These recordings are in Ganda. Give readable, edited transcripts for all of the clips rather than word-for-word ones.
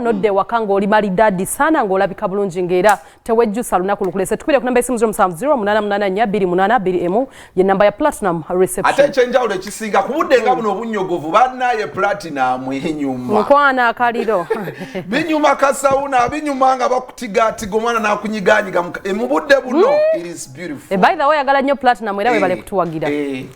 Nodda ewaka ng'oli malidaadi sana, ng'olabika bulungi, ng'era tewejjusa lunaku lukulese. Tukubire ku namba esimu 0708842821, ye namba ya Platinum Ate Reception. Ekyenjawulo ekisinga ku budde nga buno obunnyogovu, bannaye, Platinum enyuma. Mukwana akaliro. Binyuma kasawuna, binyuma nga bakutigatiga omwana n'akunyiganyiga mu budde buno. It is beautiful. Eh, by the way, oyagala nnyo Platinum era webale kutuwagira.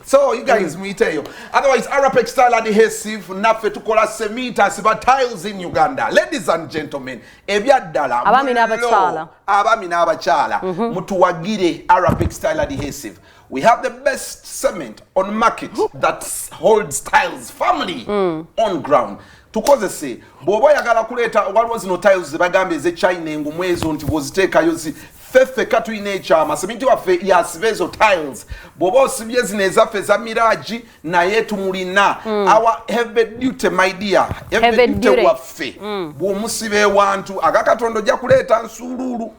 So you guys muyiteeyo. Otherwise, Arapex Tile Adhesive, naffe tukola cement, asiba tiles in Uganda. Ladies and gentlemen, ebyaddala, Abaami mullo, n'abakyala. Abaami n'abakyala, mutuwagire Arapex Tile Adhesive. We have the best cement on market that holds tiles firmly on ground. Tukozese bw'oba oyagala kuleeta. Waliwo zino tiles zebagambye ez'echina engumu ezo nti bw'oziteekayo ffe ffekka tulina ekyama. Seminti waffe yasiba ezo tiles. Bw'oba osibye zino ezaffe eza miragi, naye tumulina our heavy duty, my dear, heavy Heavy duty duty. waffe. Bw'omusiba ewantu agakatonda, ojja kuleeta nsuuluulu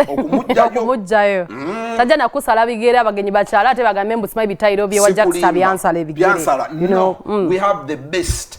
okumuggyayo. Okumuggyayo, tajja nakusala bigere. Abagenyi bakyala ate bagambe mbu simanyi bitayiro bye wajja kusa Sikulimba. byansala ebigere. Byansala. You No, know. we have the best.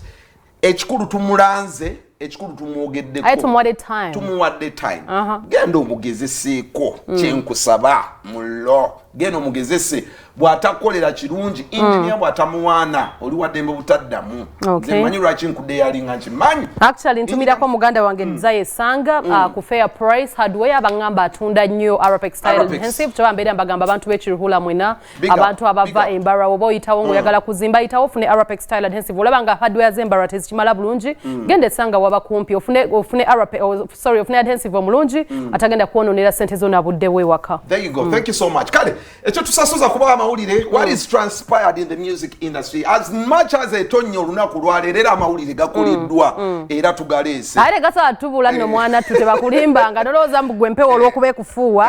Ekikulu tumulanze, ekikulu tumwogeddeko. Aye tumuwadde time. Tumuwadde time. Genda omugezeseeko. Kyenkusaba mulo, genda omugezese. Bw'atakolera kirungi engineer, bw'atamuwaana, oli waddembe butaddamu. Nze manyi lwaki nkudde yalinga nkimanyi. Actually, ntumirako muganda wange Desire Sanga ku Fair Price Hardware, baŋŋamba atunda nnyo Arapex Tile Arapex. Adhesive. Kyaba mbeera mbagamba abantu b'ekiruhula mwena, Big up, abantu abava big up. Embarara, oba oyitawo ng'oyagala kuzimba, yitawo ofune Arapex Tile Adhesive. Olaba nga hardware z'Embarara tezikimala bulungi, genda esanga waba kumpi, ofune Arape, oh, sorry, ofune adhesive omulungi atagenda kwononera sente zo nabuddewo ewaka. There you go. Thank you so much. Kale, ekyo tusasuza kuba amawulire. What is transpired in the music industry? As much as etonnya olunaku lwaleero, era amawulire gakoleddwa era tugaleese. Ate gasobola tubula nno, mwana ttu, tebakulimbanga. Nolowooza mbu gwe empewo olw'okuba ekufuuwa.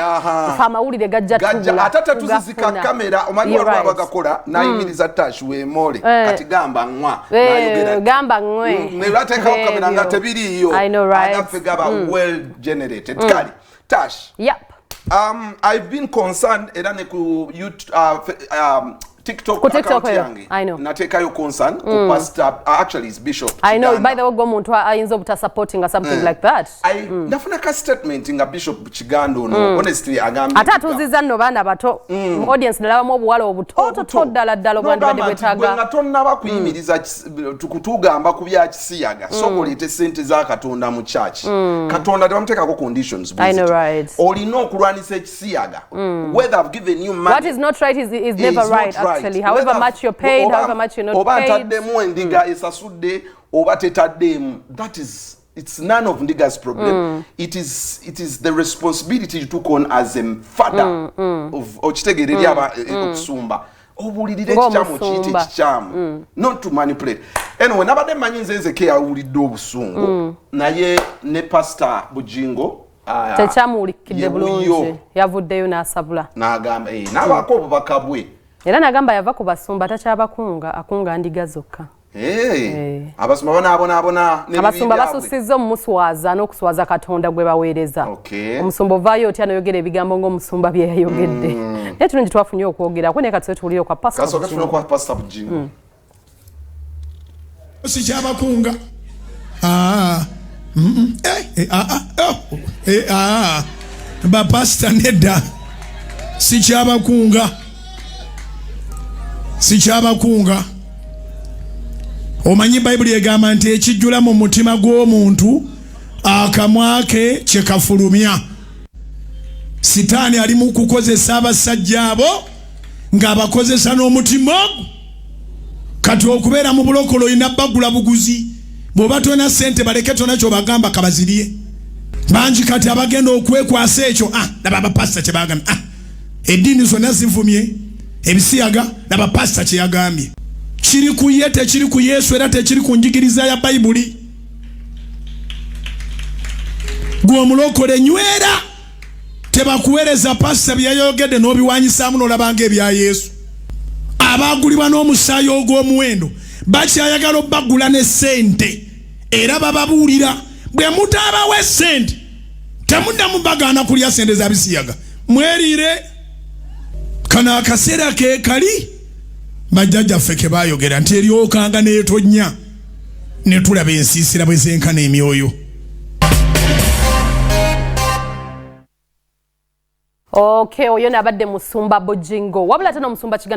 Fe amawulire gajja Gajja tubula. ate tetuzizika tugafuna. Kamera omanyi You're waliwo right. abagakola nayimiriza tash weemole. Kati gamba ŋwa nayogera. Gamba ŋwe. Nebateekawo kamera nga Ebyo. tebiriiyo. I know, right? Agaffe gaba well generated. Kale Tash, I've been concerned era ne ku YouTube, TikTok Ku TikTok account eyo, yange I know. nateekayo concern ku pastor, actually is Bishop I know. Kiganda. By the way, gwe omuntu ayinza obutasupportinga something like that. Nafuna ka statement nga Bishop Kiganda ono honestly agambye Ate atuuzizza nno baana bato mu audience, nalabamu obuwala obutototo ddala ddala obwandibadde N'ogamba nti gwe bwetaaga. Nga tonnaba kuyimiriza kutugamba ku bya kisiyaga, sooka oleete sente za Katonda mu church. Katonda tebamuteekako conditions bwe I know, zityo. right. Olina okulwanisa ekisiyaga whether I've given you money What is not right is never is not right, actually. However much you're paid, however much you're not oba paid. Ntaddemu endiga esasudde oba tetaddeemu, that is, it's none of ndiga's problem. It is the responsibility you took on as a father of okitegeera eri aba okusumba obuulirire ekikyamu okiyite Ng'omusumba. ekikyamu, not to manipulate. Anyway, nabadde mmanyi nze nzeke yawulidde obusungu, naye ne Pastor Bujingo Tekyamuwulikidde ye bulungi. wuyo. Yavuddeyo n'asabula. N'agamba n'abaako obubaka bwe. Era n'agamba yava ku basumba, takyabakunga, akunga ndiga zokka. Abasumba banaabonaabona n'ebibi Abasumba byabwe. Basusizza omumuswaza n'okuswaza Katonda gwe baweereza. Omusumba ovaayo otya noyogera ebigambo ng'omusumba bye yayogedde? Naye kirungi twafunye okwogerako, naye kati tuwulire okwa Pastor Kasooka tufune Bujingo. okwa Pastor Bujingo. Sikyabakunga. Ah, Eh, ah, ah, oh, ah. Bapasita nedda, sikyabakunga, sikyabakunga. Omanyi Bayibuli egamba nti ekijjula mu mutima gw'omuntu akamwa ke kye kafulumya. Sitaani ali mu kukozesa abasajja abo ng'abakozesa n'omutima ogwo. Kati okubeera mu bulokole olina bagula buguzi. Bw'oba tolina ssente, baleke, tona kyobagamba, kabazirye. Bangi kati abagenda okwekwasa ekyo. Ah, laba abapasita kyebagambye. Ah, eddiini zonna zivumye ebisiyaga, laba pasita kyeyagambye. Kiri ku ye, tekiri ku Yesu, era tekiri ku njigiriza ya Bayibuli. Gwe omulokole nywera, tebakuweereza pasita byeyayogedde n'obiwanyisaamu n'olabanga ebya Yesu. Abagulibwa n'omusaayi ogw'omuwendo bakyayagala obbagula ne ssente, era bababuulira bwe mutaabawo essente temuddamu bagaana kulya sente za bisiyaga. Mweriire kano akaseera ke kali bajjajjaffe ke baayogera nti eryokanga neetonnya ne tulaba ensiisira bwe zenkana emyoyo. Okay, oyo nabadde musumba Bujingo, wabula ate n'omusumba Kiganda.